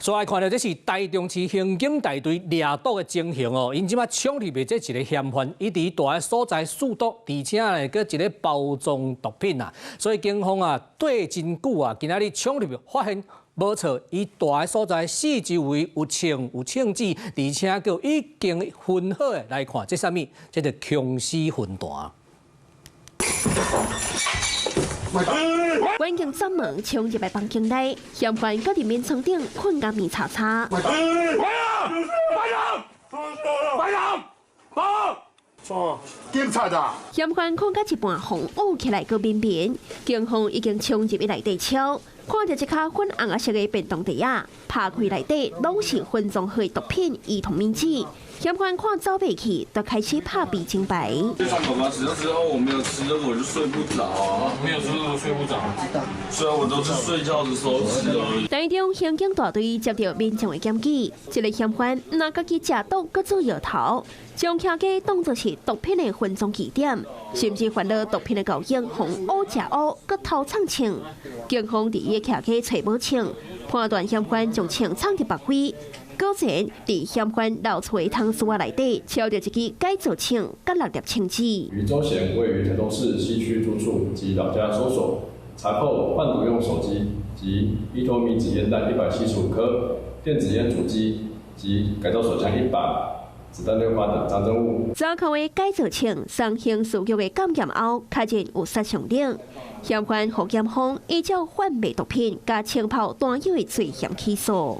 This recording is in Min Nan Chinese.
所來看著這是台中市刑警大隊掠毒的情形哦，𪜶這擺衝入的這一个嫌犯，伊佇蹛的所在試毒，而且呢，閣一个包裝毒品啊，所以警方啊，對真久啊，今仔日衝入發現無錯，伊蹛的所在四周圍有槍有槍支，而且閣已經熏好的來看，這啥物？這就僵屍雲彈。關警專門衝入來房間內，嫌犯閣佇眠床頂睏甲面查查。班長，班長，班長，警察啊！嫌犯睏到一半，予捂起來閣眠眠，警方已經衝入去內底抄，看著這跤粉紅色的便當袋仔，拍開內底攏是分裝好的毒品依托咪酯。嫌犯看走袂去，就開始拍悲情牌。就算爸爸死了之後，我沒有吃這個，我就睡不着啊。沒有吃這個睡不着。雖然我都是睡覺的時候吃而已。台中刑警大隊接到民眾的檢舉，這个嫌犯拿家己食毒，閣做搖頭，將徛家當作是毒品的分裝據點，甚至犯了毒品的交易，予烏食烏，閣偷藏槍。警方佇伊的徛家揣無槍，判斷嫌犯將槍藏佇別位。果然，佇嫌犯留厝的通書仔內底，抄著一支改造槍，佮六粒槍子。於周賢位於台中市西區住處及老家搜索，查扣販毒用手機及依托咪酯煙彈175顆、電子煙主機及改造手槍一把、子彈六發等贓證物。查扣的改造槍，送刑事局的檢驗後，確認有殺傷力。嫌犯予檢方依照販賣毒品佮槍炮彈藥的罪嫌起訴。